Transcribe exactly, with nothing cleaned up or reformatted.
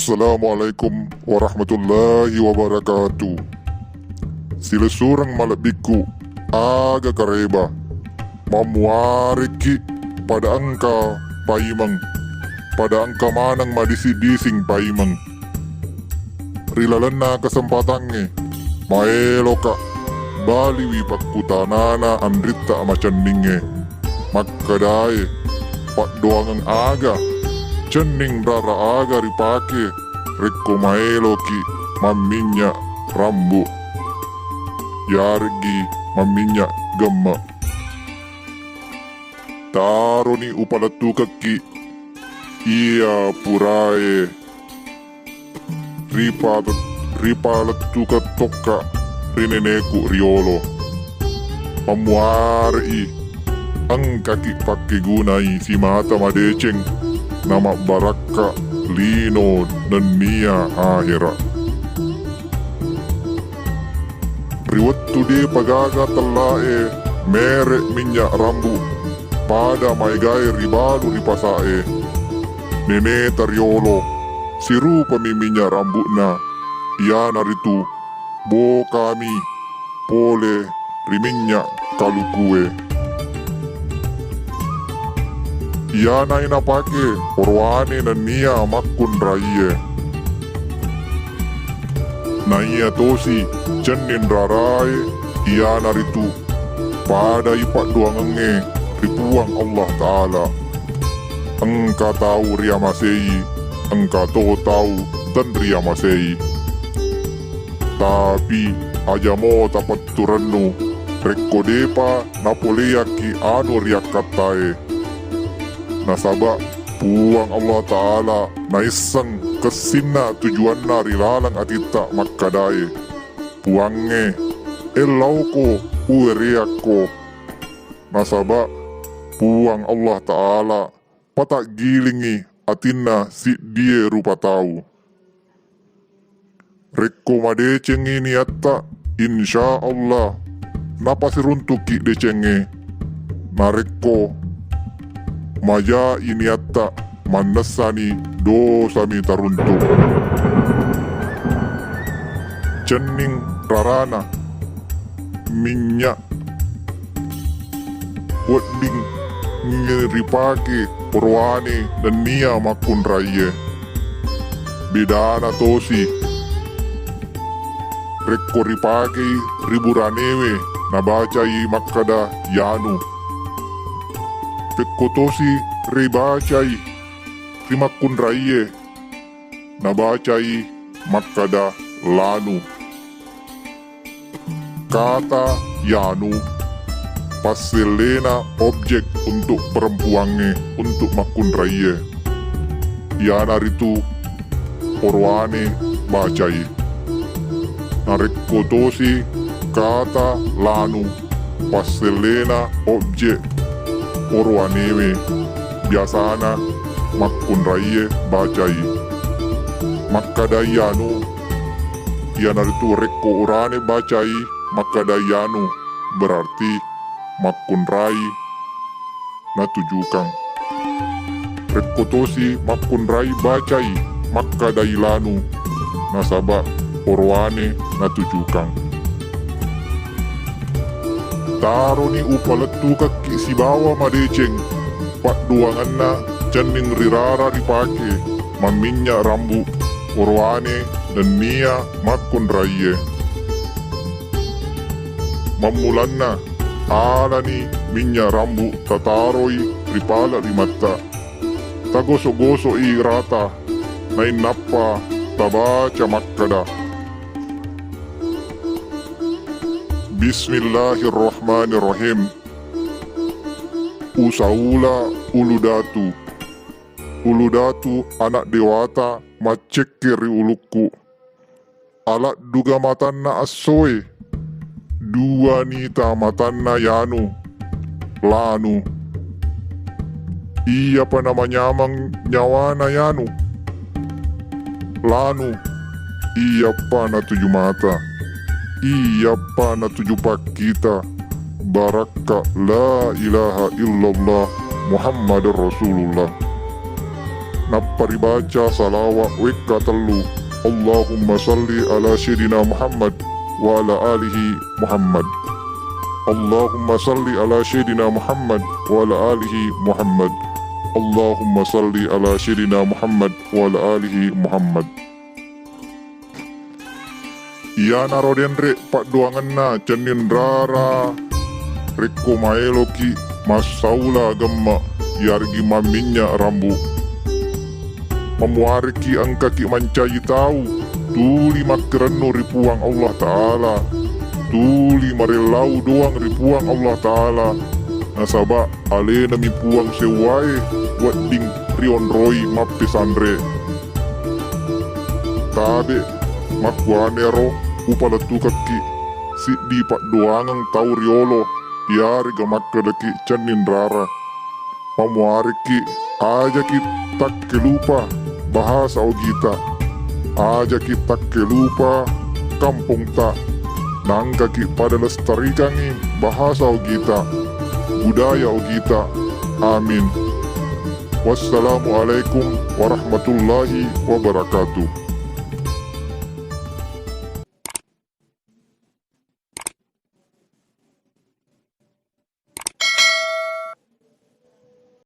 Assalamualaikum warahmatullahi wabarakatuh. Silessureng malebbikku, aga kareba. Mammuarekki pada engka paimeng, pada engka maneng madising-dising paimeng. Ri lalenna kesempatangnge, maeloka baliwi pakkutanana anritta macenningnge. Makkedae, paddoangeng aga, cenning rara aga ripake rekko maeloki mamminnya rambu, yareggi mamminnya gemme. Taroni upalettukekki iya purae ripa-, ripalettukeng tokka ri neneku riolo. Mammuare'i engkaki pakkegunai simata madeceng namabbarakka lino nennia ahera. Ri wettu depa gaga tellae mere minnya rambu, pada maegae ribalu ri pasae. Neneta riolo, sirupami minnya rambu'na, iyanaritu bokami pole ri minnya kalukue. Iyanae napake orowane nennia makkunraie. Naiya tosi cenning rarae, iyanaritu padai paddoangengnge ri Puang Allah Ta'ala. Engka tau riamasei, engka to tau tenriamasei. Tapi aja mo tapetturennu rekko depa napoleakki anu riakkattae. Nasaba Puang Allah Ta'ala naisseng kessinna tujuanna ri laleng atitta makkedae, Puangnge, ellauko uwereakko. Nasaba Puang Allah Ta'ala pataggilingngi atinna siddie rupa tau. Rekko madecengngi niatta, insya Allah napasiruntukki decengnge. Narekko majai niatta, mannessani dosami taruntuk. Cenning rarana minnya wedding ripake orowane nennia makkunraie. Bedana tosi rekko ripakei ri buranewe nabacai makkeda yanu. Pekko tosi ribacai ri makkunraie nabacai makkeda lanu. Kata yanu passellena objek untuk perempuangnge, untuk makkunraie, iyanaritu orowane bacai. Narekko tosi kata lanu passellena objek orowanewe, biasana makkunraie bacai. Makkedai yanu, iyanaritu rekko orowane bacai makkedai yanu, berarti makkunrai natujukang. Rekko tosi makkunrai bacai makkedai lanu, nasaba orowane natujukang. Taroni upalettukekki sibawa madeceng paddoangenna cenning rirara ripake mamminnya rambu orowane nennia makkunraie. Mammulanna, alani minnya rambu tataroi ri pala limatta. Tagoso-gosoi rata, nainnappa tabaca makkeda, Bismillahirrahmanirrahim. Usaula ulu datu. Ulu datu anak dewata maccekke ri ulukku. Aladduga matanna essoe, dua nita matanna yanu, lanu. Iyapa namanyameng nyawana yanu, lanu. Iyappa natuju mata, iyappa natuju pakkita, barakka la ilaha illallah Muhammadur Rasulullah. Nappa ribaca salawa wekka tellu. Allahumma salli ala Sayyidina Muhammad wa ala alihi Muhammad. Allahumma salli ala Sayyidina Muhammad wa ala alihi Muhammad. Allahumma salli ala Sayyidina Muhammad wa ala alihi Muhammad. Iyanaro denre paddoangenna cenning rara rekko maeloki massaula gemme' iyareggi mamminnya rambu. Mamuarekki engkaki mancaji tau tuli makkerennu ri Puang Allah Ta'ala, tuli marellau doang ri Puang Allah Ta'ala, nasaba alenami Puang sewwae wedding rionroi mappesanre. Tabe, makkuanearo upalettukekki siddi paddoangeng tau riolo iyarega makkedaki cenning rara. Mamuarekki ajaki takkelupa bahasa ogita, ajaki takkelupa kampongta, naengkaki pada lestarikangngi bahasa ogita, budaya ogita. Amin. Wassalamualaikum warahmatullahi wabarakatuh.